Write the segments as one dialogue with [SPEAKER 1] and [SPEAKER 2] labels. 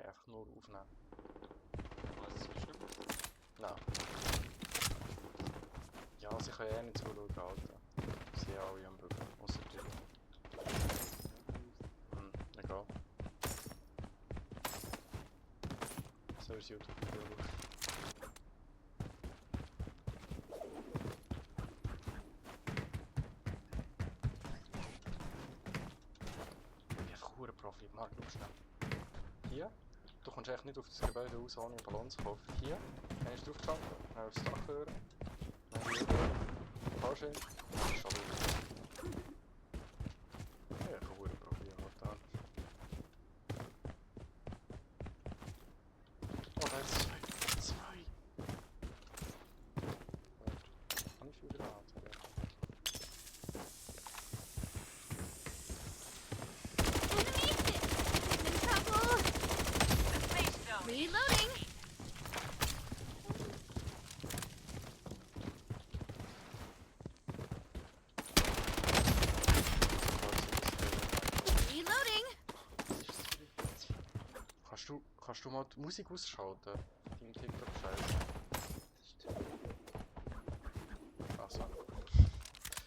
[SPEAKER 1] Nein, einfach nur aufnehmen.
[SPEAKER 2] Was ist so schlimm?
[SPEAKER 1] Nein. Ja, sie können eh nicht zuschauen, Alter. Sie sind alle am Bügeln, ausser dir. Egal. So ist YouTube-Video. Ich bin einfach ein Profi. Marc, schau schnell. Hier. Du kommst echt nicht auf das Gebäude raus, ohne einen Ballon zu kaufen. Hier. Dann ist draufgestanden. Dann aufs Dach hören. Dann hier rüber. Fahrschein. Das ist schon wieder. Ja, ich kann Profi momentan. Oh, da ist zwei. Zwei. Und. Kann ich viel Granaten? Ja.
[SPEAKER 3] Reloading! Reloading!
[SPEAKER 1] Kannst du mal die Musik ausschalten? Dein TikTok-Scheiße. Achso.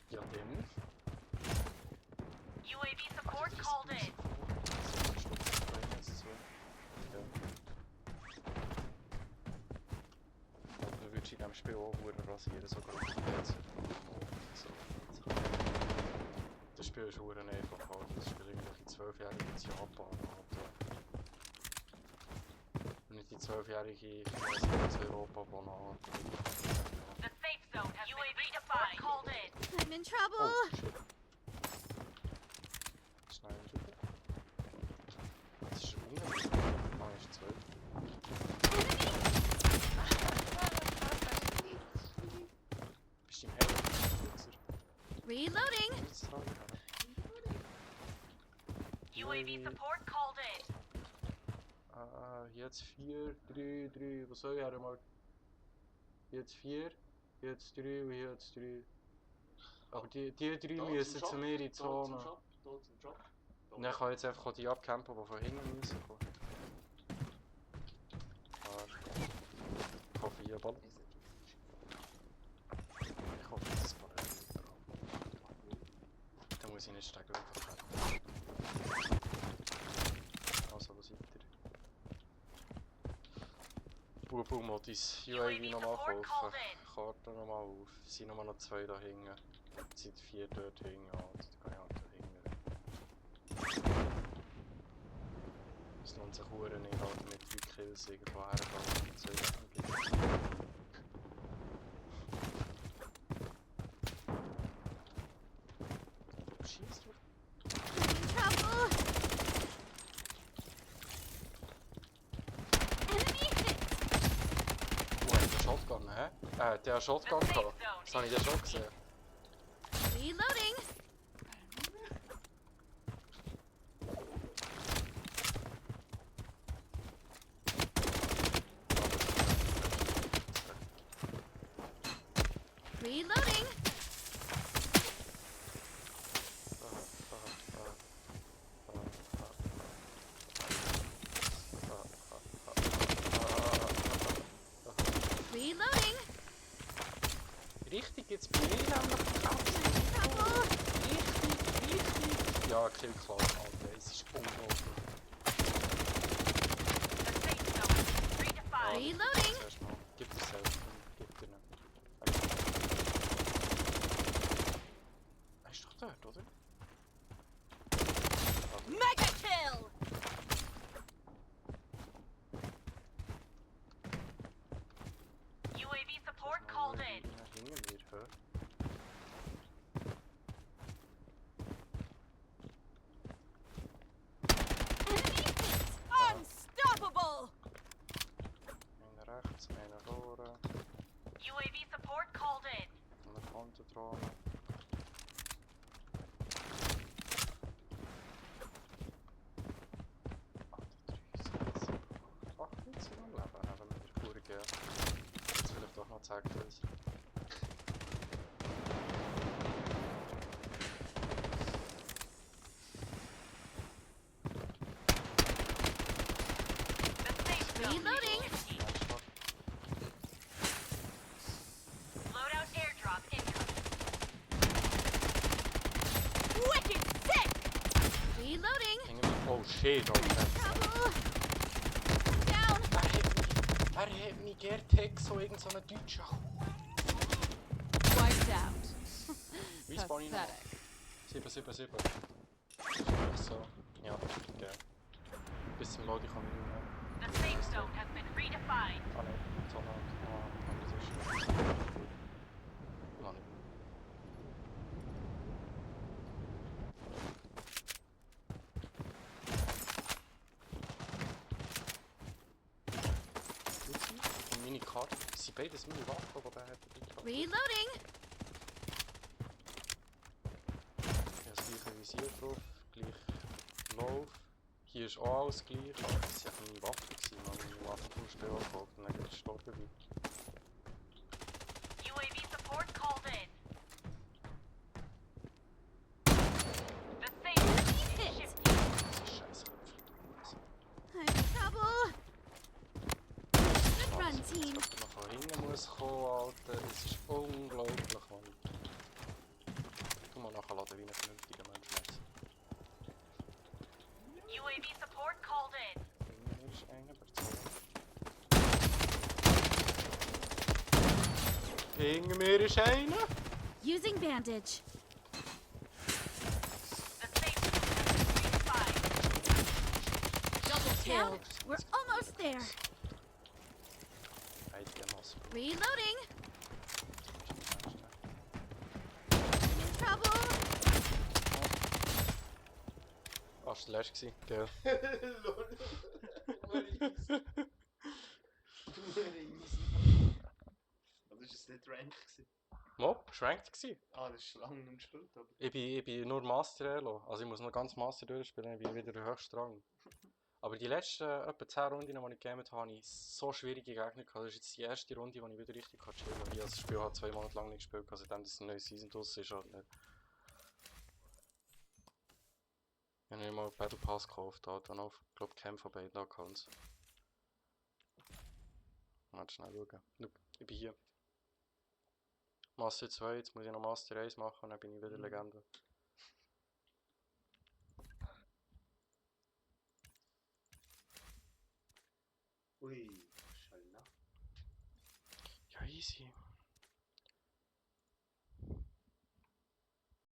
[SPEAKER 1] Ja, dann.
[SPEAKER 4] UAV support called in.
[SPEAKER 1] Du würdest in diesem Spiel auch verdammt rasieren, sogar auf dem PC. So. Das Spiel ist verdammt einfach, Alter. Das Spiel irgendwelche 12-Jährige in Japan, Alter. Und nicht die 12-Jährige aus Europa, die noch...
[SPEAKER 4] The safe zone has UAV defined. Called in.
[SPEAKER 3] I'm in trouble!
[SPEAKER 1] Oh, shit. Schnell rüber. Das ist unheimlich. Ah, ist 12. Bist du im Hell?
[SPEAKER 3] Reloading!
[SPEAKER 4] UAV support called in.
[SPEAKER 1] Jetzt 4, 3, 3. Was soll ich einmal? Jetzt 4, jetzt 3 und jetzt 3. Aber die 3 müssen zu mir in die Zone. Und ich kann jetzt einfach die abcampen, die von hinten müssen kommen. Ich hoffe, hier bald. Ich hoffe, dass es bald ist. Dann muss ich nicht steigen. Also, was weiter? Bubu-Modis, UAV nochmal kaufen. Karte nochmal auf. Es sind nur noch 2 da hinten. Es sind 4 dort hinten. Also, da kann ich halt da hinten. Es lohnt sich verdammt nicht, halt mit 3 Kills irgendwo hergehen und 2 Sachen gibt. Schießt du?
[SPEAKER 3] Trouble! Enemy hit!
[SPEAKER 1] Oh, der Shotgun, hä? Der Shotgun gehabt. Das habe ich ja schon gesehen.
[SPEAKER 3] Reloading! Reloading! Reloading!
[SPEAKER 1] Richtig, jetzt bin ich nämlich
[SPEAKER 3] Trouble!
[SPEAKER 1] richtig. Ja, Killcloud, Alter, es ist unglaublich.
[SPEAKER 4] The safe zone is redefined.
[SPEAKER 3] Reloading!
[SPEAKER 1] Zuerst mal, gib dir selbst, gib dir nicht. Er ist doch dort, oder?
[SPEAKER 4] Mega kill. UAV support called in.
[SPEAKER 1] Hingen wir, hä?
[SPEAKER 3] Enemy hit!
[SPEAKER 4] Unstoppable.
[SPEAKER 1] Einer rechts, einer vorne.
[SPEAKER 4] UAV support called in.
[SPEAKER 1] Und eine Kontodrohne. Ach, jetzt sind wir am Leben, haben wir wieder pure gegeben. Jetzt vielleicht doch noch 10 Kills.
[SPEAKER 4] zone
[SPEAKER 3] Reloading.
[SPEAKER 4] empty.
[SPEAKER 1] Ernsthaft?
[SPEAKER 4] Loadout airdrop incoming.
[SPEAKER 3] Wicked sick! Reloading!
[SPEAKER 1] Oh shit, Alter.
[SPEAKER 3] Trouble! Down!
[SPEAKER 1] Er hat mich Gertex, so irgend so ein Deutscher.
[SPEAKER 5] Wiped out.
[SPEAKER 1] Wie spawn ich noch?
[SPEAKER 5] Pathetic.
[SPEAKER 1] 7. So, ja, das ist geil. Bis zum Load, ich kann nicht mehr.
[SPEAKER 4] The safe zone has been redefined.
[SPEAKER 1] Ah nein, so nah. Ah, das ist schlecht. Noch nicht. Uzi und meine Karte. Das sind beides meine Waffen, die der hat.
[SPEAKER 3] Reloading!
[SPEAKER 1] Ich habe das gleiche Visier drauf, gleich Lauf. Hier ist auch alles gleich, aber das waren meine Waffen, meine Waffen vom Spiel gekauft und dann bin ich gestorben bin.
[SPEAKER 4] UAV support called in. The safe zone is shifting.
[SPEAKER 1] Das ist scheiße Köpfe.
[SPEAKER 3] I'm in trouble! Good run, team!
[SPEAKER 1] Dass ich noch von hinten muss kommen, Alter, das ist unglaublich, Mann. Du musst nachher laden wie ein vernünftiger Mensch.
[SPEAKER 4] UAV support called in.
[SPEAKER 1] Hinten ist einer, hinter mir ist einer!
[SPEAKER 3] Using bandage.
[SPEAKER 4] The safe zone has been redefined.
[SPEAKER 3] Double kill! We're almost there!
[SPEAKER 1] Eidgenossen.
[SPEAKER 3] Reloading! In trouble!
[SPEAKER 1] Ah, das war der letzte, gell?
[SPEAKER 2] Das ist jetzt nicht Rank gewesen.
[SPEAKER 1] Mob, schwenkt gsi.
[SPEAKER 2] Ah, das ist lange nicht gespielt, aber...
[SPEAKER 1] Ich bin nur Master Elo, also ich muss noch ganz Master durchspielen, ich bin wieder höchst Rang. Aber die letzten etwa 10 Runden, die ich gegamet habe, hatte ich so schwierige Gegner gehabt. Das ist jetzt die erste Runde, wo ich wieder richtig chillen kann. Ich habe das Spiel halt 2 Monate lang nicht gespielt, also seitdem das eine neue Season draussen ist halt nicht. Ich habe nicht mal einen Battle Pass gekauft, da dann auf, ich glaube, keinen von beiden Accounts. Mal schnell schauen. Ich bin hier. Master 2, jetzt muss ich noch Master 1 machen und dann bin ich wieder Legende.
[SPEAKER 2] Ui, Schallner.
[SPEAKER 1] Ja, easy.